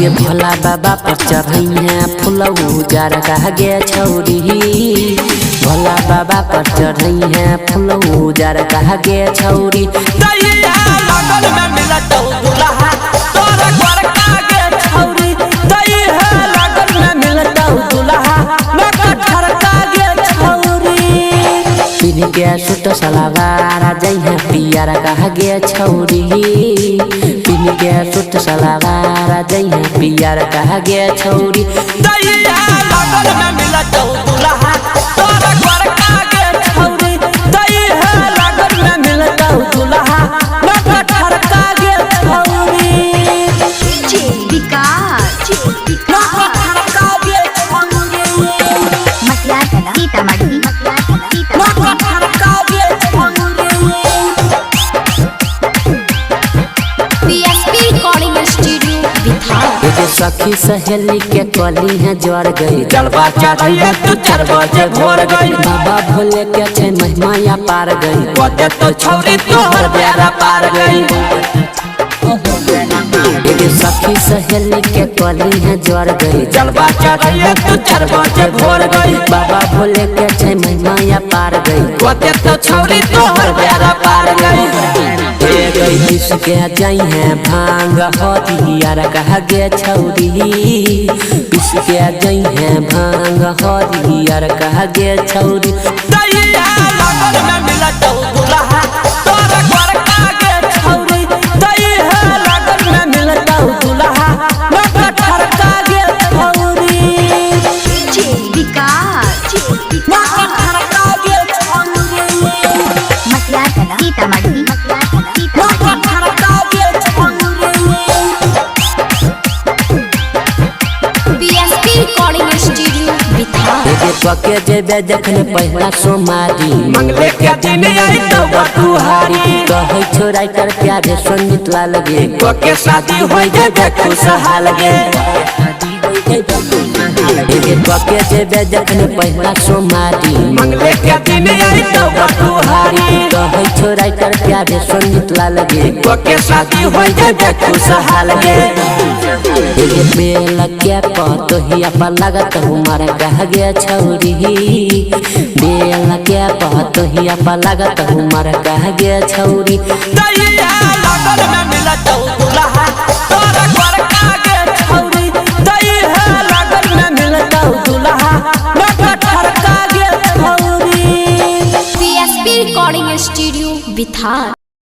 गे भोला बाबा पर चढ़ैहे फुलऊ जार कह गे छौरी। भोला बाबा पर चढ़ैहे फुलऊ जार कह गे छौरी। दैया लगन में मिलतौ दुल्हा तोरा गोरका गे छौरी। दैया लगन में मिलतौ दुल्हा नकठरका गे छौरी। पिन्ह के सूट सलवार जइहे पियर कह गे छौरी। पिन्ह के सूट सलवार जइहे पियर कह गे छौरी। दैया लगन में मिलतौ दुल्हा तोरा गोरका गे छौरी। दैया लगन में मिलतौ दुल्हा नकठरका गे छौरी। नकठरका गे छौरी। सीतामढ़ी। नकठरका गे छौरी। PSP recording studio Bihar. एगो सखी सहेली के कली है जर गई। जलवा चढ़ैया तू 4 बजे भोर गई। बाबा भोले के छै महिमा या पार गई। ओते तो छौरी तोहर बेरा पार गई। एगो सखी सहेली के कली है जर गई। जलवा चढ़ैया तू 4 बजे भोर गई। बाबा भोले के छै महिमा या पार गई। ओते तो छौरी तोहर बेरा पार गई। हे गई पिस के जाई है भांग हरियर कह गे छौरी। पिस के जाई है भांग हरियर कह गे छौरी। दैया लगन में मिलतौ दुल्हा तोरा गोरका गे छौरी। दैया लगन में मिलतौ दुल्हा नकठरका गे छौरी। नकठरका गे छौरी। सीतामढ़ी। नकठरका गे छौरी। PSP recording studio Bihar. एगे पके जेबे जखन पहिला सोमारी। मंगले के दिन अइतौ बटुहारी। कहै छौ राइटर प्यारे संगीत लाल गे। तोके शादी होइ जेबे खुशहाल गे। एगे पके जेबे जखन पहिला सोमारी। मंगले के दिन अइतौ बटुहारी। कहै छौ राइटर प्यारे संगीत लाल गे। तोके शादी होइ जेबे खुशहाल गे। एगे बेल के पतोहिया पर लागत हुमर कह गे छौरी। बेल के पतोहिया पर लागत हुमर कह गे छौरी। दैया लगन में मिलतौ दुल्हा तोरा गोरका गे छौरी। दैया लगन में मिलतौ दुल्हा नकठरका गे छौरी। PSP recording studio Bihar.